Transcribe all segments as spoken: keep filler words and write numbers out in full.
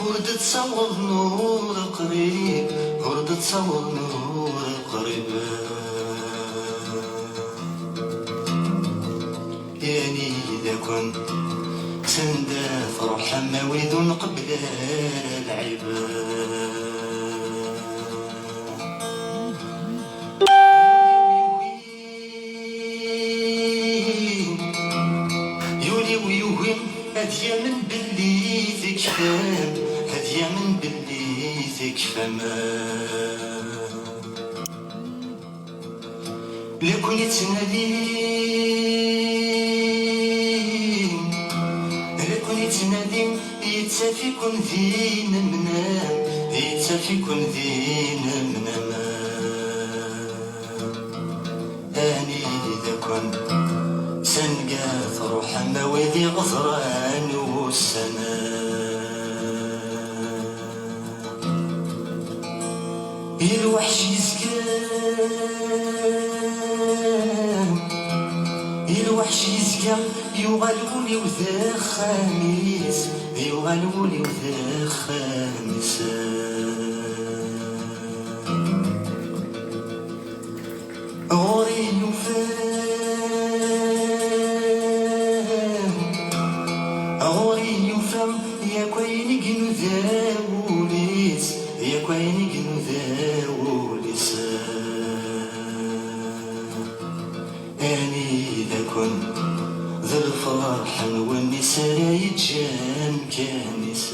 Ur d-tessaweḍ nur qrib, ur d-tessaweḍ nur qrib. Yani d akun, sanda truḥ ama wid ur nqebbel ara lɛib. Yuli-w yugi ad yamen belli tekfam, ad yamen belli tekfam. La ken-ittnadi, la ken-ittnadi, yettaf-iken di nemnam, yettaf-iken di nemnam. Anida-ken sanga truḥem, a wid iɣeẓran ussan. I lweḥc yezga, i lweḥc yezga, yuɣal wul-iw d axxam-is, yuɣal wul-iw d axxam-is. Ɣur-i yufa, ɣur-i yufa yakk ayen i inuda wul-is, yakk ayen i inuda wul-is. Anida-ken d lferḥ n win-is ara yeǧǧ amkan-is.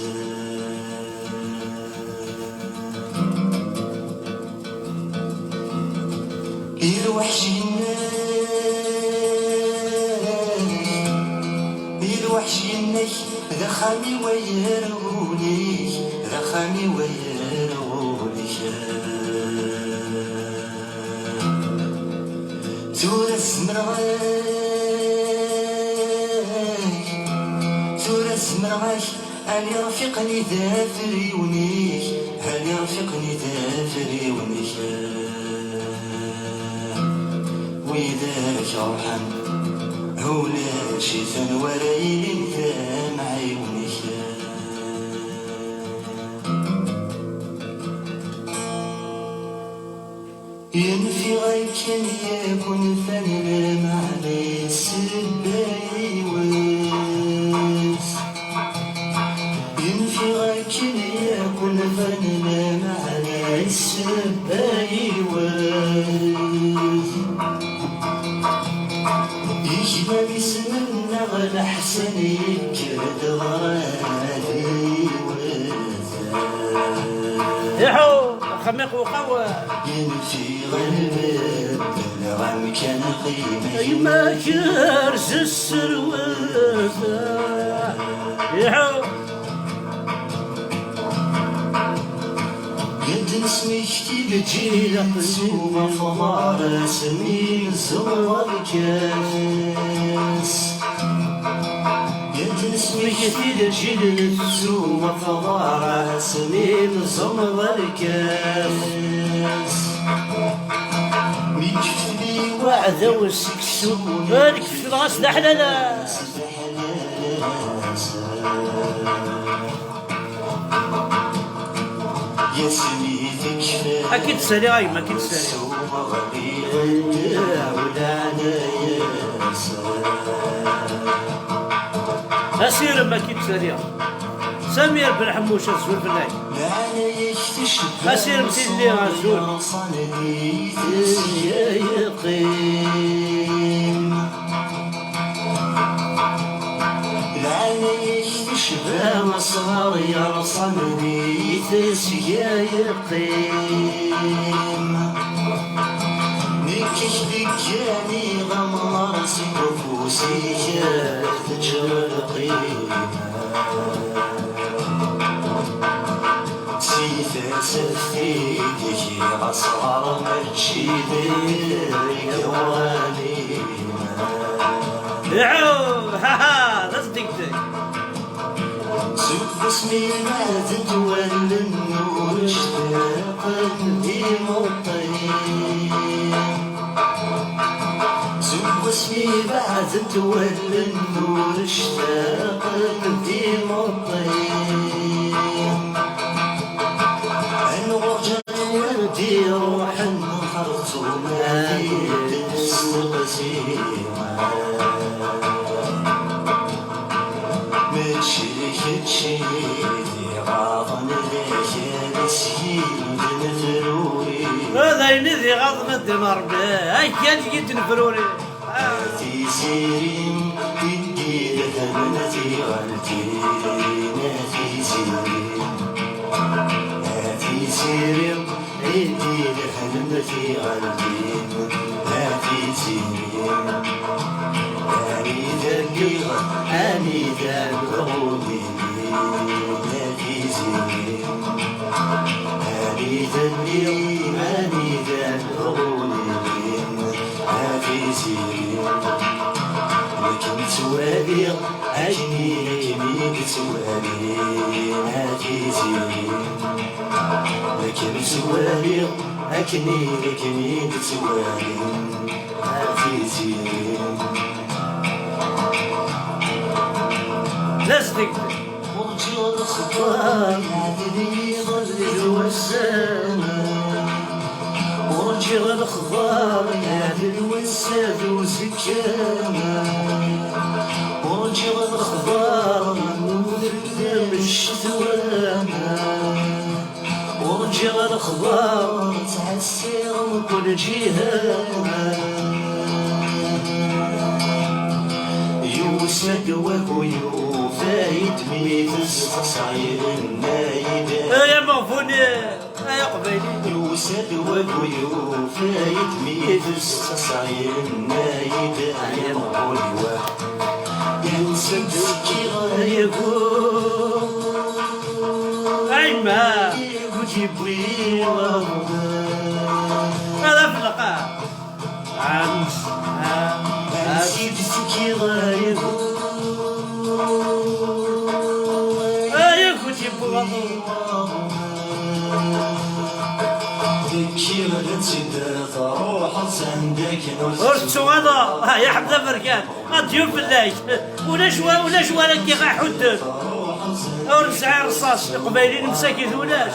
I lweḥc yenna-k, i lweḥc yenna-k, d axxam-iw ay ar ɣul-ik, d axxam-iw ay ar ɣul-ik. Tura zemreɣ-ak, tura zemreɣ-ak, ali rfiqen-i d afriwen-ik, ali rfiqen-i d afriwen-ik. Widak ruḥen, ulac-iten wara yilin d amɛiwen-ik. Yenfiɣ akken yakk unfan lmeɛna issebba yiwet. Yenfiɣ akken yakk unfan lmeɛna issebba yiwet. Gma-m isem-nneɣ Leḥsen yekker-d ɣer adiwet. Iḥu! Axxam iqewqew. Yenfiɣ lbeddel amkan qima. Yemma kerz sserwet. Iḥu! Ad d-nesmekti lǧil ɣef lǧil, ɣef uḍar asmi nzeɣ lkas. Ad d-nesmekti lǧil tettu ɣef uḍar asmi nzeɣ lkas. Mi kefli waɛdaw seksu, ad kefleɣ-as d aḥlal. Ad k-id-saliɣ a gma, ad k-id-saliɣ. Asirem ad k-id-saliɣ. Samir Ben Ḥemmuc, azul fell-ak. Asirem tilli, azul. Lɛali-k tecba asɣar yerṣan di tesga yeqqim. Nekk k-d-ggani ɣamlar seg ufus-ik ad teǧǧeḍ lqima. Si tasaft-ik asɣar mačči d awali. Iɛu, ha, ha, d asdegdeg. Seg wasmi ɛdent wallen ur ctaqen d imeṭṭi. Seg wasmi beɛdent wallen ur ctaqen d imeṭṭi. Cid iɣaḍen d akal s yilden fruri. D ayen i d iɣaḍen a ddin Ṛebbi, akal yid n fruri. A tiziri, i d-idehnen tiɣaltin, a tiziri, a tiziri. Indi lehnen tiɣaltin, a tiziri. Anida lliɣ, anida lehuni, a tiziri. Anida lliɣ, anida lehuni, a tiziri. Nekk nettwaliɣ akken i, akken i yettwali, a tiziri. Akken ttwaliɣ, akken i, akken i d-ttwali, a tiziri. Lastik. Ur ǧǧiɣ lexbar, yeɛdel yiḍ d wass-a. Ur ǧǧiɣ lexbar, yeɛdel wass-a d uzekka. Ur ǧǧiɣ lexbar, ur tellam ccetwa. Ur ǧǧiɣ lexbar, ttɛassiɣ mkul ǧiha. Yusa-d wagu yufa-yi-d mi testeqsa yenna-yi-d. Ay ameɣbun, ay aqbayli. Yusa-d wagu yufa-yi-d mi testeqsa yenna-yi-d ay ameɣbun-iw. Yusa-d sekkiɣ ayagu. Ayma. Ur tt-yewwi waḍu. Ad afleq. Ansi d-tekkiḍ ayagu. Ayagu ur tt-yewwi waḍu. Tekkiḍ-tt-id truḥeḍ s anda akken ur tettuɣaleḍ. Ah, ya ḥmed aberkan. Adieu fell-ak. Ulac wa, ulac wara kkiɣ aḥudden. Ur nesɛi rṣaṣ, iqbayliyen msakit ulac.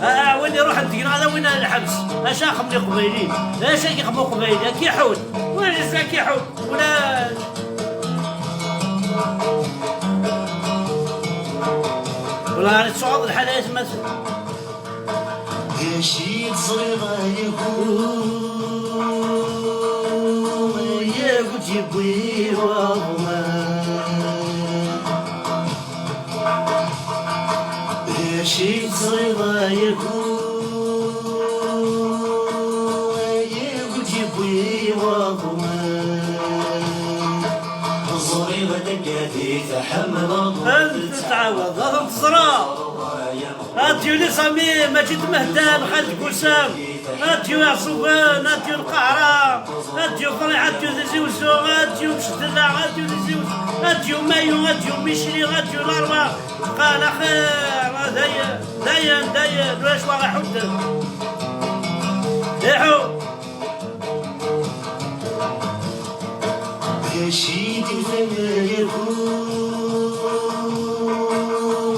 Ah, win iruḥen deg-neɣ ad awin ar lḥebs. Acu axem n iqbayliyen? D acu ad ixem uqbayli? Ad k-iḥudd. Ulac acu ad k-iḥudd. Ulac. Wala ara tsuɣeḍ lḥal ay atmaten. D acu i teẓriḍ ay agu, ay agu d-yewwi waḍman? D acu i teẓriḍ ay agu, ay agu d-yewwi waḍman? Ẓriɣ taggad i tḥemmleḍ. Ad tettɛawadeḍ, ad teẓreḍ. Adieu les amis, mačči d Mehdan, Xaled Gusam, adieu Iɛṣuben, adieu Lqahra, adieu Friḥ, adieu Tizi Uzzu, adieu Mcedella, adieu Tizi Uzzu, adieu Mayu, adieu Micli, adieu Larwa. Bqan axir, dayen, dayen, dayen, ulac wa ɣ-iḥudden. Iḥu. D acu i d-yufan ay agu,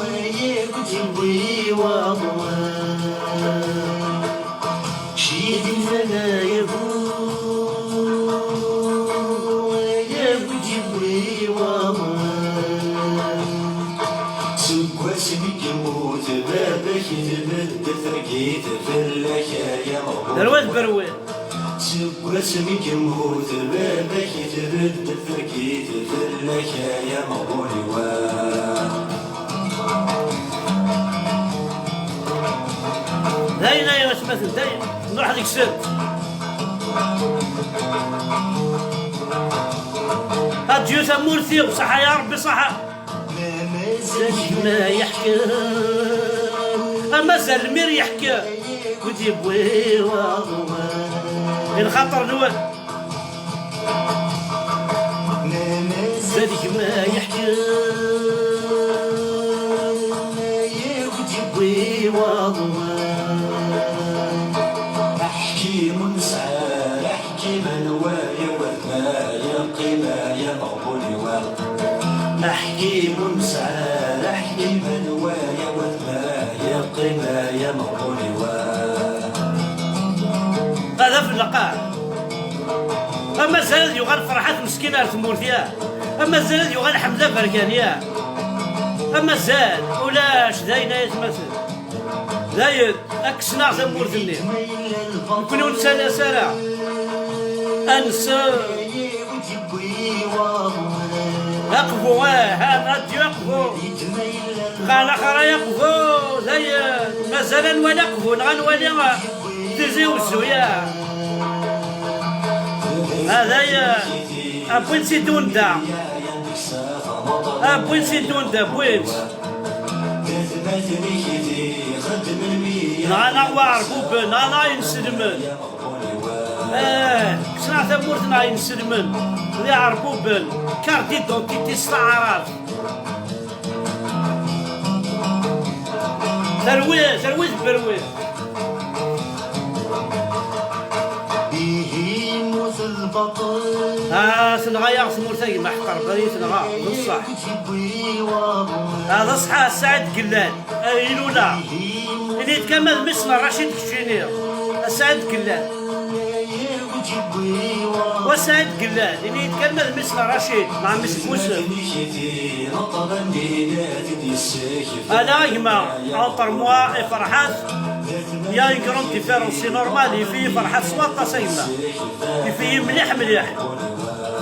ay agu d-yewwi waḍu? D acu i d-yufan ay agu, ay agu d-yewwi waḍu? Seg wasmi i yemmut baba-k, tbeddel targit fell-ak, ay ameɣbun. Berwad, berwad. Seg wasmi i yemmut baba-k, tbeddel targit fell-ak, ay ameɣbun-iw. Dayen ay atmaten, dayen. Nruḥ deg-sent. Adieu tamurt-iw, ṣaḥa ya Rebbi, ṣaḥa. Mazal gma yeḥkem, amazal lmir yeḥkem, kud yewwi waḍu. I lxaṭer-nwen. Mazal gma yeḥkem, kud yewwi waḍu. Aḥkim ur nesɛi ara aḥkim, anwa yewwet ma yeqqim, ay ameɣbun-iw. Aḥkim ur nesɛi ara aḥkim, anwa yewwet ma yeqqim, ay ameɣbun-iw. Ad afleq. Amazal ad yuɣal Ferḥat meskin ar tmurt, ya. Amazal ad yuɣal Ḥmed aberkan, ya. Amazal ulac, dayen ay atmaten. Dayen, ad kksen-aɣ tamurt-nni. Nekkni ur nettalas ara. Ad nsew. Aqbu, ah, ah, radio Aqbu. Ɣer laxer ay Aqbu, dayen, mazal ad nwali Aqbu, neɣ ad nwali, ah, Tizi Wezzu, ya. Ah, dayen, ah, wwin-tt-id unda. Ah, wwin-tt-id unda, wwin-tt. Nɣan-aɣ waɛerbuben, nɣan-aɣ inselmen. Eh, kksen-aɣ tamurt-nneɣ inselmen, d iɛerbuben, carte d'identité s taɛrabt. Terwi, terwi tberwi. Ah, tenɣa-yaɣ tmurt a gma ḥeqq Rebbi, tenɣa, d ṣṣeḥ. Ah, d ṣṣeḥ a Saɛid Gellal. Ay, ilula. Ini-d kan ma d mmi-s n Racid keččini. A Saɛid Gellal. Wa Saɛid Gellal. Ini-d kan ma d mmi-s n Racid. Neɣ mmi-s n Busef. Ala a gma, entre moi et Ferḥat, il y a une grande différence. C'est normal, yif-iyi Ferḥat s waṭas a gma. Yif-iyi mliḥ mliḥ.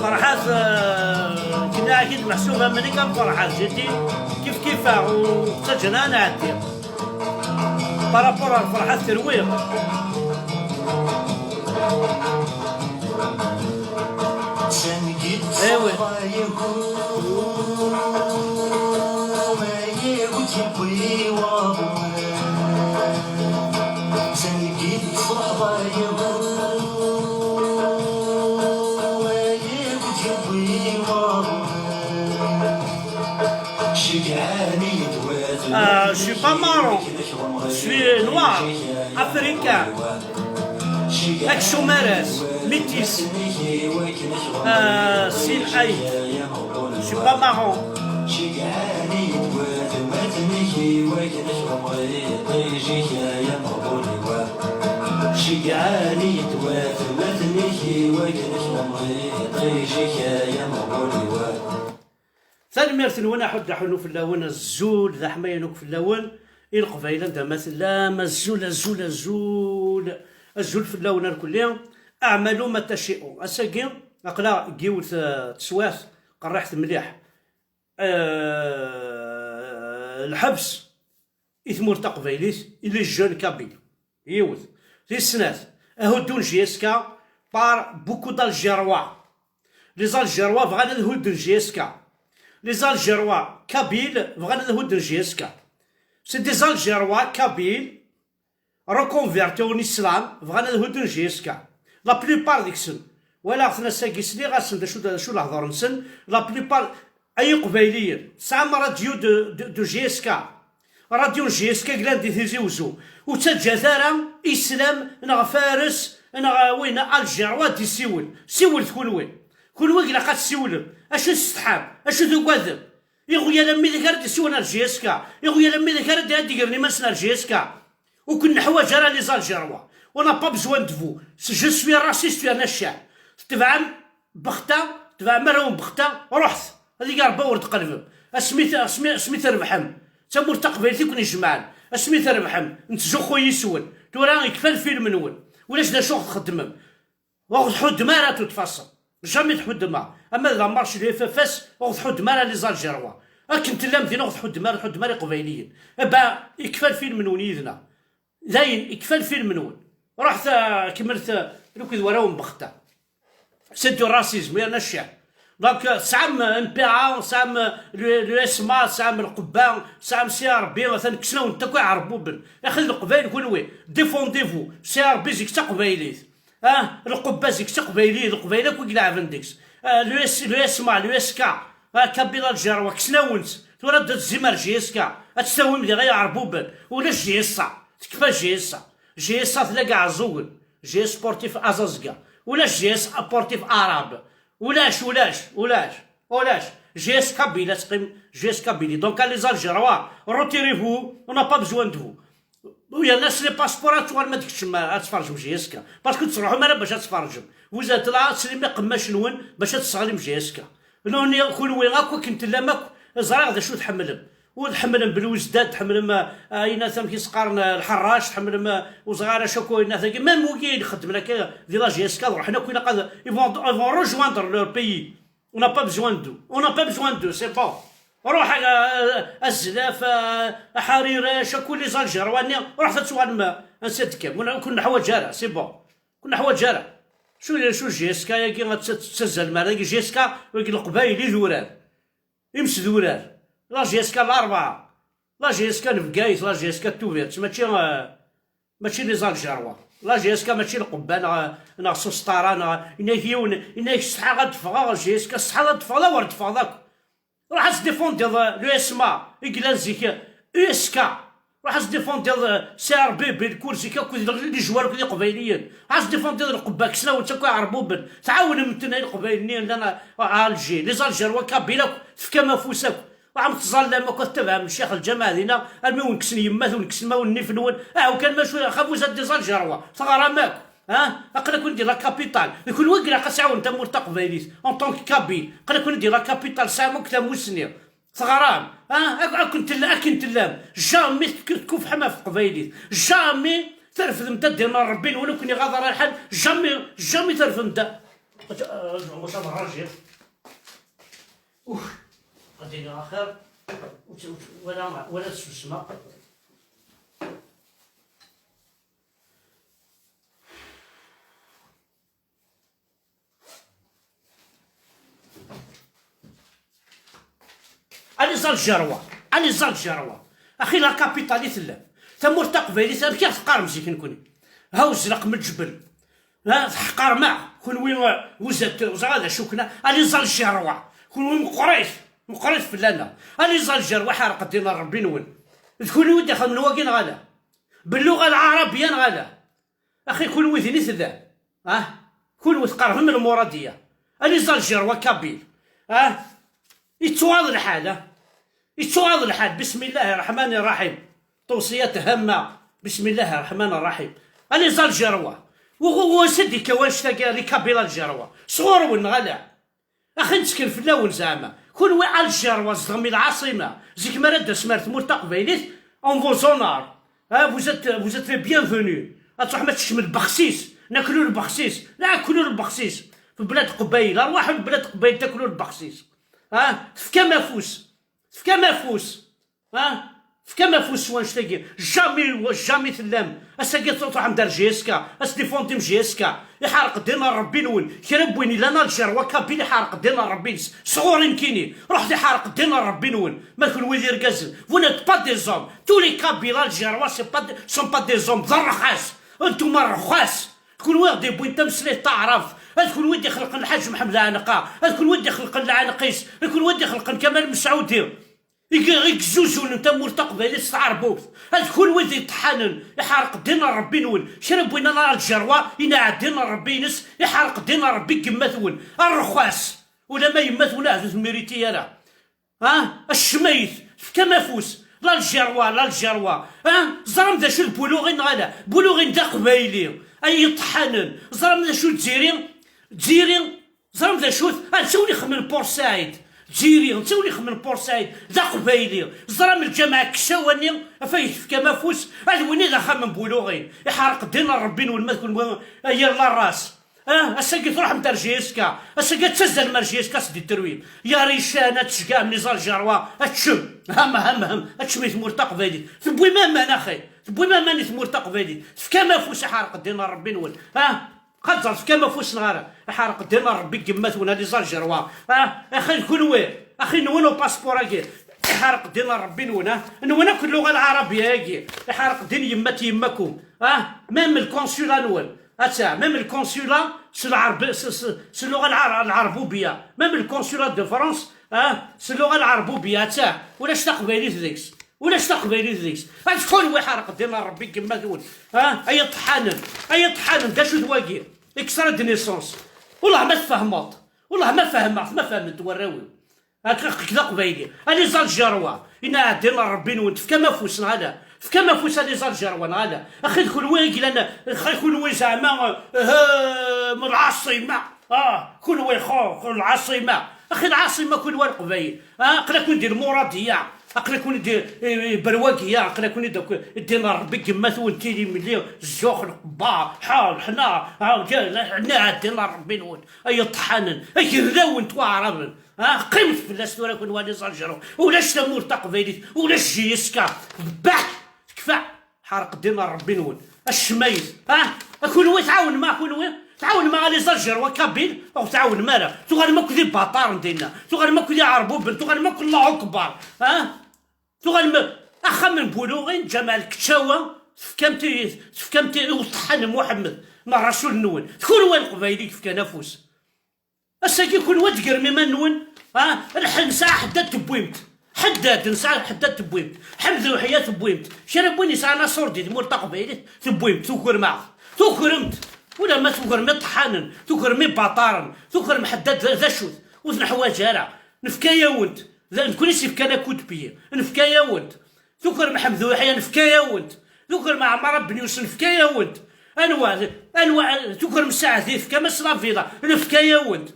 Ferḥat, euh, كنا أكيد محسوبة منك أم فرحات، جدي كيف كيفه وتجنا نعدي. Par rapport à Ferḥat terwi. ايوه. Ah, je suis pas marron, je suis noir, africain, avec Chaumares, métis. Ah, si, aïe, je suis pas marron. Tanemmirt-nwen, aḥuddu aḥunnu fell-awen, azul d aḥmayan akk fell-awen, i Leqbayel anda ma tellam, azul, azul, azul, azul fell-awen irkelli, اعملوا ما تشاءون. Ass-agi, aql-aɣ deg yiwet, eh, teswiɛt qerriḥet mliḥ. Eh, lḥebs i tmurt taqbaylit, i les jeunes kabyles. Yiwet. Tis snat, ahuddu n J S K par beaucoup d'Algérois. Les Algérois bɣan ad hudden J S K. Les Algérois kabyles bɣan ad hudden J S K. C'est des Algérois kabyles reconvertis en islam, bɣan ad hudden J S K. La plupart deg-sen, walaɣ-ten ass-agi, sliɣ-asen d acu, d acu lehdur-nsen, la plupart, ay Iqbayliyen, tesɛam radio de, de, de J S K, radio n J S K yellan di Tizi Wezzu, ur ttaǧǧat ara islam neɣ fares neɣ win Algérois ad d-isiwel. Siwlet kunwi. Kunwi ilaq ad tessiwlem. Acu tessetḥam? Acu tugadem? Iɣyal am widak ara d-isiwlen ar J S K, iɣyal am widak ara d-, ad d-igren iman-nsen ar J S K. Ur ken-neḥwaǧ ara les Algérois. On n'a pas besoin de vous. Je suis raciste yerna ccan. Tebɛem Bexta, tebɛem arraw n Bexta, ruḥet. Ad ig Rebbi ur d-tqelbem. Asmi t-, asmi, asmi trebḥem. D tamurt taqbaylit i ken-ijemɛen. Asmi trebḥem, nettzuxxu yis-wen. Tura ikfa lfilm-nwen. Ulac d acu ɣ-txeddmem. Ur ɣ-tḥuddem ara, de toute façon. Jamais tḥuddem-aɣ. Ama d la marche du F F S, ur ɣ-tḥuddem ara les Algérois. Akken tellam din, ur ɣ-tḥuddem ara, tḥuddem ara Iqbayliyen. Eh ben, ikfa lfilm-nwen yid-neɣ. Dayen, ikfa lfilm-nwen. Ruḥet, ah, kemmlet, ah, akked warraw n Bexta. C'est du racisme, yerna ccan. Donc, euh, tesɛam, euh, N P A, tesɛam, euh, le, le S M A, tesɛam Lqebba, tesɛam C R B, atan kksen-awen-d akk iɛerbuben. Axi d Leqbayel kunwi, défendez-vous. C R B zik d taqbaylit. Ah, Lqebba zik d taqbaylit, Leqbayel akk i ileɛben deg-s. Ah, le S-, le S M A, le S K, ah, Kabyle Algérois, kksen-awen-tt. Tura ad d-tezzim ar J S K, ad tt-tawim diɣ ay iɛerbuben. Ulac J S A, tekfa J S A. J S A tella deg Iɛeẓẓugen. J S Sportif Azazga. Ulac J S Sportif Arabe. Ulac, ulac, ulac, ulac. J S Kabyle ad teqqim, J S Kabyle. Donc, les Algérois, retirez-vous, on n'a pas besoin de vous. Yerna s les passeports ad tuɣalem ad tkeččem, ad tferǧem J S K. Parce que ur tettruḥum ara bac ad tferǧem. Vous êtes là, teslim iqemmac-nwen bac ad tesseɣlim J S K. Nuni, kunwi akk akken tellam akk, ẓriɣ d acu tḥemmlem. Ur tḥemmlem Belouizdad, tḥemmlem, ah, ayen amek i s-qqaren, ah, lḥerrac, tḥemmlem, ah, ur ẓriɣ ara acu akk ayen ataki. Même wigi i ixeddmen akka di la J S K, ad ruḥen akk, ilaq ad, ils vont, ils vont rejoindre leur pays. On n'a pas besoin d'eux. On n'a pas besoin d'eux, c'est bon. Ruḥ, ah, ah, Azlaf, ah, Aḥarirac, akk les Algérois-nni, ruḥet ad tuɣalem, ah, ansa d-tekkam. Ur, ur ken-neḥwaǧ ara, c'est bon. Ur ken-neḥwaǧ ara. Acu, acu J S K-agi ad tt-, tettazzalem ar dagi? J S K, wagi Leqbayel, idurar. Imesdurar. La J S K Larebɛa. La J S K n Bgayet, la J S K n Tubiret. Mačči, eh, mačči les Algérois. La J S K mačči Lqebba neɣ, neɣ Susṭara neɣ, yenna-k yiwen, yenna-k ṣṣeḥḥa ad d-ffɣeɣ, J S K ṣṣeḥḥa ad d-tteffɣeḍ, awer d-tteffɣeḍ akk. Ruḥ ad tdifundiḍ, eh, l'U S M A, i yellan zik, eh, U S K. Ruḥ ad tdifundiḍ, eh, C R B B, lkurzik akked les joueurs akked Iqbayliyen. Ruḥ ad tdifundiḍ Lqebba, kksen-awen-tt akk Iɛerbuben. Tɛawnem-ten ay Leqbayel-nni yellan, eh, à Alger. Les Algérois, Kabyles akk, tefkam afus akk. Ruḥem tẓallam akk, ad ttabɛem ccix lǧameɛ dinna, armi wen-kksen yemmat, wen-kksen ma wen nnif-nwen. Ah, ukan macu, xafu zad des Algérois. Teɣram akk. Ha? Aql-aken di la capitale. D kunwi i ilaq ad tɛawnem tamurt taqbaylit. En tant que Kabyle. Aql-aken di la capitale, tesɛam akk tamussni. Teɣram. Ha? Ak-, akken tella, akken tellam. Jamais tek-, tkufḥem ɣef teqbaylit. Jamais terfdem-d ad d-ineɣ Rebbi-nwen, ur ken-iɣaḍ ara lḥal. Jamais, jamais terfdem-d. Uf. Qed iliɣ axir. Ur tt-, ur tt-, wala, wala ad susmeɣ. Allez Algérois, allez Algérois. Axi la capitale i tellam. Tamurt taqbaylit, amek i ɣ-teqqarem zik nekkni? Ha uzlaq m lǧebel. Ha, teḥqarem-aɣ. Kunwi, eh, vous êtes, ur ẓriɣ d acu-ken. Allez Algérois. Kunwi meqqrit, meqqrit fell-aneɣ. Allez Algérois, ḥerqet din Rebbi-nwen. D kunwi i d-ixedmen wagi neɣ ala? Belluɣa lɛarabiya neɣ ala? Axi kunwi din i tellam, ah? Kunwi tqerrbem lmuradiya. Allez Algérois kabyles, ah? Yettuɣaḍ lḥal, ah? Yettuɣaḍ lḥal. Bismillahi rreḥmani rraḥim. Tewṣiyat hama. Bismillahi rreḥmani rraḥim. Allez Algérois. Wu-, wu-, wansi d-ikka wannect-agi, les Kabyles Algérois? Sɣur-wen neɣ ala? Axi nettkel fell-awen zeɛma. Kunwi Algérois, zedɣem i lɛaṣima. Zik mi ara d-tasem ar tmurt taqbaylit, on vous honore. Ha, vous êtes, vous êtes les bienvenus. Ad truḥem ad teččem lbexsis. Naklu lbexsis. Naklu lbexsis. Fi blad Qbayl. Arwaḥ ar blad Qbayl, taklu lbexsis. Ha? Tefkam afus. Tefkam afus. Ha? Tefkam afus s wannect-agi. Jamais, jamais tellam. Ass-agi truḥem-d ar J S K, ad tdifundim J S K. Iḥerq ddin n Ṛebbi-nwen. Kra n win ilan Algérois kabyle iḥerq ddin n Ṛebbi-ines. Sɣur-i nekkini. Ruḥet iḥerq ddin n Ṛebbi-nwen. Ma kunwi d irgazen. Vous n'êtes pas des hommes. Tous les Kabyles Algérois, c'est pas de, sont pas des hommes. D rrxas. Antum rrxas. Kunwi i ɣ-d-yewwin tameslayt taɛrabt. Ad kunwi i d-ixelqen Lḥaǧ Mḥemmed Lɛenqa. Ad kunwi i d-ixelqen Lɛenqis. Ad kunwi i d-ixelqen Kamal Mesɛudi. I, i yezzuzunen tamurt taqbaylit s tɛerbubt. Ad kunwi d iṭeḥḥanen, iḥerq ddin n Ṛebbi-nwen. Kra n win ara Algérois, ineɛɛed ddin n Ṛebbi-ines, iḥerq ddin n Ṛebbi n yemma-twen. A rrxas! Ulamma yemma-twen ahat ur temmiriti ara. Ha? Accmayt, tefkam afus. L'Algérois, l'Algérois. Ha? Ẓram d acu d Buluɣin neɣ ala? Buluɣin d aqbayli. Ay iṭeḥḥanen. Ẓram d acu d Dziri? Dziri. Ẓram d acu-t? Netta ur ixemmem Port Saïd. Dziri, netta ur ixemmem Port Saïd. D aqbayli. Ẓram lǧameɛ Ksawa-nni, afag tefkam afus, ad win i d axxam n Buluɣin. Iḥerq ddin n Ṛebbi-nwen ma d kunwi, a yir la race. Ah, ass-agi truḥem-d ar J S K. Ass-agi ad tazzalem ar J S K s d-itterwim. Ya rican, ad tceggɛem les Algérois, ad teččem. Ham, ham, ham, ad teččem i tmurt taqbaylit. Tewwim aman, axi. Tewwim aman i tmurt taqbaylit. Tefkam afus, iḥerq ddin n Ṛebbi-nwen. Ah? Xaṭer tefkam afus neɣ ara? Iḥerq ddin n Ṛebbi deg yemma-twen, a les Algérois. Ah, axi d kunwi, axi nwen upaspuṛ-agi. Iḥerq ddin n Ṛebbi-nwen, ah. Nwen akk lluɣa lɛarabiya-agi. Iḥerq ddin yemma-t yemma-kum. Ah, même le consulat-nwen. Atta, même le consulat, s lɛerb-, s, s, s lluɣa lɛer-, lɛerbubiya. Même le consulat de France, ah, s lluɣa lɛerbubiya, atta. Ulac taqbaylit deg-s. Ulac taqbaylit deg-s. Ad kunwi ḥerq ddin n Ṛebbi deg yemma-twen. Ha? Ay iṭeḥḥanen. Ay iṭeḥḥanen. D acu-t wagi? Extrait de naissance. Wellah ma tfehmeḍ. Wellah ma fehmeɣ-t, ma fehment warraw-iw. Akka, kečč d aqbayli. A les Algérois. Ineɛɛed ddin n Ṛebbi-nwen. Tefkam afus neɣ ala? Tefkam afus a les Algérois neɣ ala? Axi d kunwi i yellan, axi kunwi zeɛma, eh, m lɛaṣima. Ah, kunwi xo, xo lɛaṣima. Axi lɛaṣima kunwi a Leqbayel. Ah, aql-aken di lmuradiya. Aql-aken-id, eh, berwagiya, aql-aken-id akk ddin n Ṛebbi, gma-twen tili mli, zzux, lqebba, ḥa, ḥna, ḥna, ddin n Ṛebbi-nwen, ay iṭḥanen, ay gren-awen-t waɛraben, ha, qqimet fell-as tura kunwi les Algérois, ulac tamurt taqbaylit, ulac J S K, tebbeḥ, tekfa, ḥerq ddin n Ṛebbi-nwen, acmayet, ha, a kunwi tɛawnem, a kunwi, tɛawnem a les Algérois kabyles, ur tɛawnem ara, tuɣalem akk d ibaṭaren dinna, tuɣalem akk d iɛerbuben, tuɣalem akk Allahu akbar, ha? Tuɣalem axxam n Buluɣin, Ǧameɛ Lkeččawa, tefkamt i, tefkamt i uṭeḥḥan n Muḥemmed, neɣ Rasul-nwen. D kunwi a Leqbayel i yefkan afus. Ass-agi kunwi ad d-tegrem iman-nwen, ha? Lḥ-, nesɛa Ḥeddad tewwim-t. Ḥeddad, nesɛa Ḥeddad tewwim-t. Ḥmed Uḥya tewwim-t. Kra n win yesɛan aṣur di tmurt taqbaylit tewwim-t, tukrem-aɣ-t. Tukrem-t. Ulamma tukrem iṭeḥḥanen, tukrem ibaṭaren, tukrem Ḥeddad d, d acu-t? Ur t-neḥwaǧ ara. Nefka-yawen-t. D nekkni i s-yefkan akk udpiyi. Nefka-yawen-t. Tukrem Ḥmed Uḥya, nefka-yawen-t. Tukrem Ɛmar Ben Yusef, nefka-yawen-t. Anwa, anwa, tukrem Saɛdi, tefkam-as la villa, nefka-yawen-t.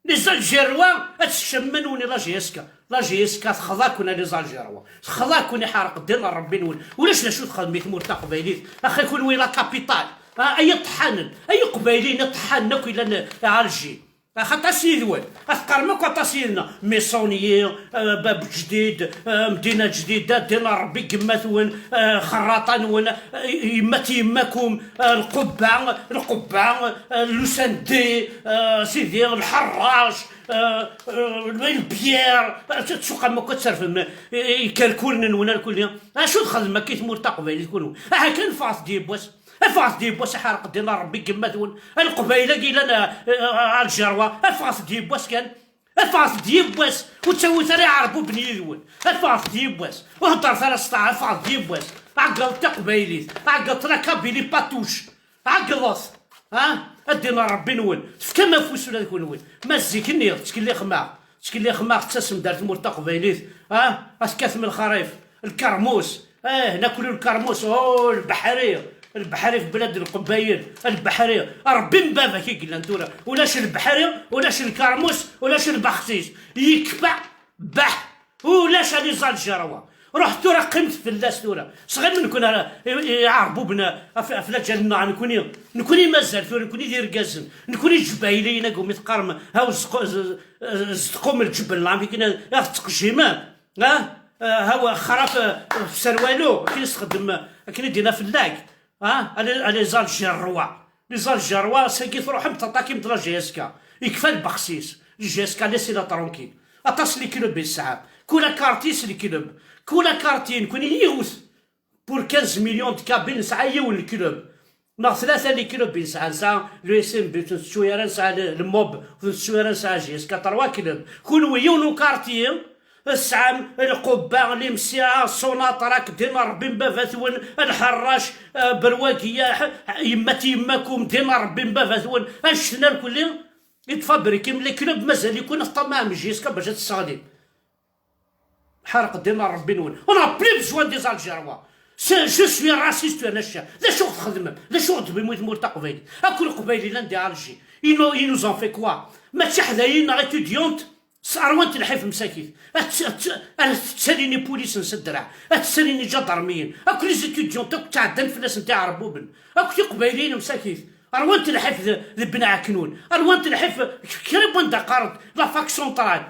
Les Algérois, ad teččem iman-nwen i la J S K. La J S K texḍa-ken a les Algérois. Texḍa-ken, iḥerq ddin n Ṛebbi-nwen. Ulac d acu txedmem i tmurt taqbaylit. Axi kunwi la capitale. Ah, ay iṭeḥḥanen, ay iqbayliyen iṭeḥḥanen akk yellan Alger. Ax aṭas yid-wen, ad teqqarem akk aṭas yid-neɣ, Missoni, eh, Bab Jdid, eh, Mdina Jdida, ddin n Ṛebbi gma-twen, eh, xerraṭa-nwen, eh, yemmat yemmakum, eh, Lqubba, Lqubba, eh, Lusandi, eh, sidi, Lḥerrac, eh, eh, Lbyer, eh, tsuqam akk ad terfem, eh, ikerkuren-nwen arkulli. Acu txedmem akka i tmurt taqbaylit kunwi? Aha kan ffɣet-d yiwwas. Ffɣet-d yiwwas, iḥerq ddin n Ṛebbi gma-twen. A Leqbayel-agi yellan, eh, eh, Algérois, ffɣet-d yiwwas kan. Ffɣet-d yiwwas. Ur ttawit ara iɛerbuben yid-wen. Ffɣet-d yiwwas. Ur heddret ara s ṭṭaɛa, ffɣet-d yiwwas. Ɛeggḍet taqbaylit. Ɛeggḍet la Kabylie patouche. Ɛeggḍet. Ha? A ddin n Ṛebbi-nwen. Tefkam afus ula d kunwi. Ma zik-nni tettkellixem-aɣ. Tettkellixem-aɣ tettasem-d ar tmurt taqbaylit. Ha? Ad tekkatem lexrif. Lkermus. Eh, naklu lkermus, oh, lbeḥri, lbeḥri f blad n Leqbayel, lbeḥri, Ṛebbi n baba-k i yellan tura, ulac lbeḥri, ulac lkermus, ulac lbexsis, yekfa, bah, ulac a les Algérois, ruḥ tura qqimet fell-as tura, sɣimen nekni ara, i, i, iɛerbuben af, af laǧal-nneɣ nekni, nekni mazal tura, nekni d irgazen, nekni d ǧbayliyen, agumi teqqarem, ha, zedqu-, z-, z-, zedqum lǧebel, lɛam, i aɣ-tettqejjimem. Ha? Ah, hawa xraf, ah, f serwalu, akken i s-txeddem, akken i d-yenna fell-ak. Ha? A les, a les Algérois. Les Algérois, sagi truḥem taṭakim d la J S K. Yekfa lbexsis. La J S K, laissez-la tranquille. Aṭas les clubs i tesɛa. Kula quartier s les clubs. Kula quartier, nekni yiwet. Pour quinze millions de Kabyles, nesɛa yiwen n club. Neɣ tlata les clubs i nesɛa, nesɛa l'U S M B, ur ten-tettu ara, nesɛa le, le mob, ur ten-tettu ara, nesɛa J S K, trois clubs. Kunwi yiwen ukarti, tesɛam Lqubba, Lemsiɛa, Sonatrach, ddin n Ṛebbi n baba-twen, Lḥerrac, eh, Berwagiya, yemma-t yemma-kum, ddin n Ṛebbi n baba-twen, annect-nni irkelli, i tfabrikim, les clubs mazal-iken teṭṭamaɛem J S K bac ad tesseɣlim. Ḥerq ddin n Ṛebbi-nwen. On n'a plus besoin des Algérois. C'est, je suis raciste, un achat. D acu ɣ-txedmem? D acu ɣ-d-tewwim i tmurt taqbaylit? Akk Leqbayel yellan di Alger. Ils nous, ils nous ont fait quoi? Mačči ḥdayin neɣ étudiante, s-, ṛwant lḥif msakit. Ad tt-, ad tt-, ad tettalin ipulis s ddreɛ. Ad tettalin iǧadarmiyen. Akk les étudiantes akk ttɛeddan fell-asent iɛerbuben. Akk tiqbayliyin msakit. Ṛwant lḥif d, d Ben Ɛeknun. Ṛwant lḥif kra n wanda qqarent la fac centrale.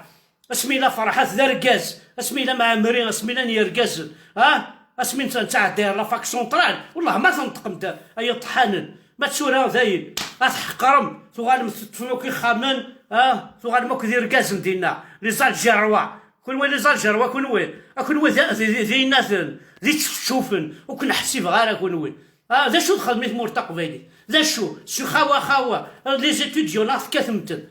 Asmi yella Ferḥat d argaz, asmi yella Mɛemmri, asmi llan yergazen, ha? Asmi netta nettɛeddi ɣer la fac centrale, wellah ma tneṭqem-d ay iṭeḥḥanen, ma d tura dayen, ad tḥeqrem, tuɣalem teṭṭfem akk ixxamen, ha? Tuɣalem akk d irgazen dinna, les Algérois, kunwi les Algérois kunwi, a kunwi d, d, d, d innaten, d ičefčufen, ur ken-ḥsibeɣ ara kunwi. Ha? D acu txedmem i tmurt taqbaylit? D acu? Si xawa xawa, les étudiants neɣ tekkatem-ten.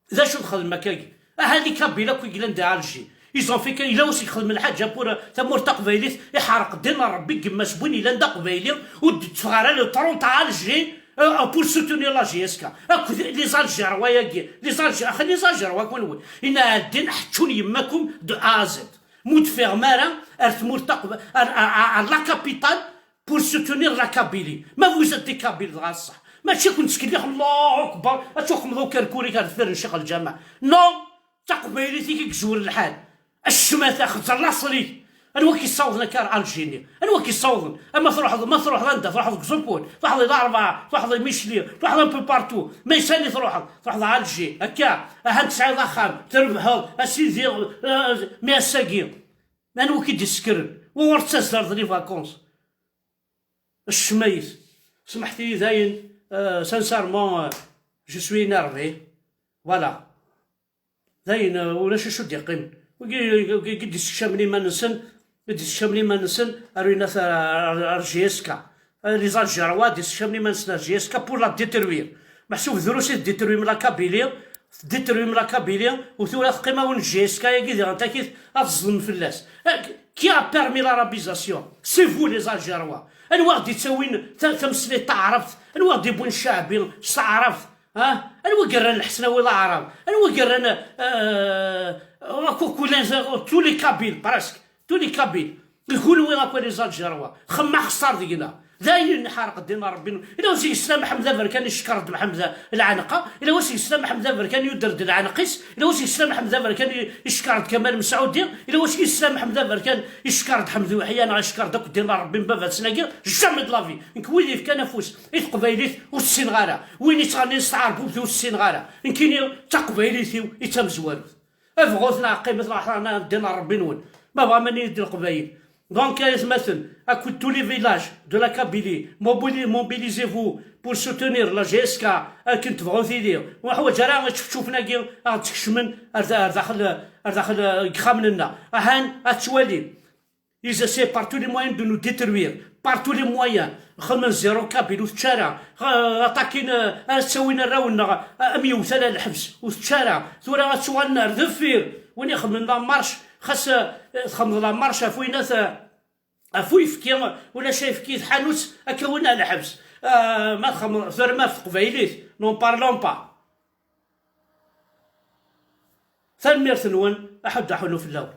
D acu txedmem akkagi? Aha les Kabyles akk i yellan di Alger. Ils ont fait que, yella wi s-ixedmen lḥaǧa pour, euh, tamurt taqbaylit, iḥerq ddin n Ṛebbi, gma-s n win yellan d aqbayli, ur d-itteffeɣ ara le trente à Alger, euh, pour soutenir la J S K. Akk les Algérois-agi, les Algér-, axi les Algérois kunwi. Ina ɛeddin ḥeččun yemma-kum de A à Z. Mu d-teffiɣem ara ar tmurt taqb-, ar, ar, ar, ar la capitale, pour soutenir la Kabylie. Ma vous êtes des Kabyles, dɣa ṣṣeḥ. Mačči kun ttkellixem, Allahu Akbar, ad tuqmeḍ ukerkur-ik ar deffir n Ccix Lǧameɛ. Non, d taqbaylit-ik i yezwir lḥal. Ccmata xeẓẓer laṣel-ik. Anwa k-yessawḍen akka ar Alger-nni? Anwa k-yessawḍen? Ama truḥeḍ, ma truḥeḍ anda? Truḥeḍ deg Zupun, truḥeḍ i Larebɛa, truḥeḍ i Micli, truḥeḍ un peu partout. Ma yesani truḥeḍ, truḥeḍ ar Alger, akka, ahan tesɛiḍ axxam, trebḥeḍ, a sidi, eh, mi ass-agi. Anwa k-id-issekren? Wa ur ttazzaleḍ les vacances. Ccmayet. Smeḥt-iyi dayen, euh, sincèrement, euh, je suis énervé. Voilà. Dayen, euh, ulac acu d-yeqqimen. Wigi, wigi, wigi d-issekcamen iman-nsen, d-issekcamen iman-nsen, ar winat ar, ar, ar J S K. Euh, les Algérois d-issekcamen iman-nsen ar J S K pour la détruire. Meḥsub drus i d-détruire la Kabylie, Tditruim la Kabylie, u tura teqqim-awen J S K-agi diɣen takit ad teẓlem fell-as. Eh, qui a permis l'arabisation? C'est vous les Algérois. Anwa i ɣ-d-ittawin ta-, tameslayt taɛrabt? Anwa i ɣ-d-iwwin ccaɛbi s taɛrabt? Ha? Anwa i yerran Lḥesnawi d aɛrab? Anwa i yerran, euh, tous les Kabyles, presque? Tous les Kabyles. Kunwi akk les Algérois, xemma xeṣṣar deg-neɣ. D ayen nḥerq ddin n Ṛebbi. Ila ur s-yesla Mḥemmed Aberkan icekkeṛ-d Mḥemmed Lɛenqa, ila ur s-yesla Mḥemmed Aberkan yudder-d lɛenq-is, ila ur s-yesla Mḥemmed Aberkan i-, icekkeṛ-d Kamal Mesɛudi, ila ur s-yesla Mḥemmed Aberkan icekkeṛ-d Ḥmed Uḥya neɣ icekkeṛ-d akk ddin n Ṛebbi n baba-tsen-agi, jamais de la vie. Nekk wid yefkan afus i teqbaylit ur ssineɣ ara, win yettɣennin s tɛerbubt ur ssineɣ ara. Nekkini d taqbaylit-iw i d tamezwarut. Bɣut neɣ qqimet neɣ ḥḍer neɣ ddin n Ṛebbi-nwen. Ma bɣam ad nili d Leqbayel. Donc, ay atmaten, akked tous les villages de la Kabylie, mobili-, mobilisez-vous pour soutenir la J S K, akken tebɣum tili. Ur neḥwaǧ ara ičefčufen-agi ad ɣ-d-skecmen ar da-, ar daxel, ar daxel, eh, deg yixxamen-nneɣ. Ahan, ad twalim. Ils essaient par tous les moyens de nous détruire. Par tous les moyens. Xedmen zéro kabyle ur tečči ara. Xa-, aṭakin, eh, ad ttawin arraw-nneɣ, eh, am yewtal ar lḥebs ur tečči ara. Tura ad tuɣalen ar deffir. Win ixedmen la marche, xas, eh, txedmeḍ la marche ɣef winat, eh, ɣef uyefki, ulac ayefki, tḥanut, ad k-awin ar lḥebs. Eh, ma txedmeḍ, tura ma ɣef teqbaylit, n'en parlons pas. Tanemmirt-nwen, aḥuddu aḥunnu fell-awen.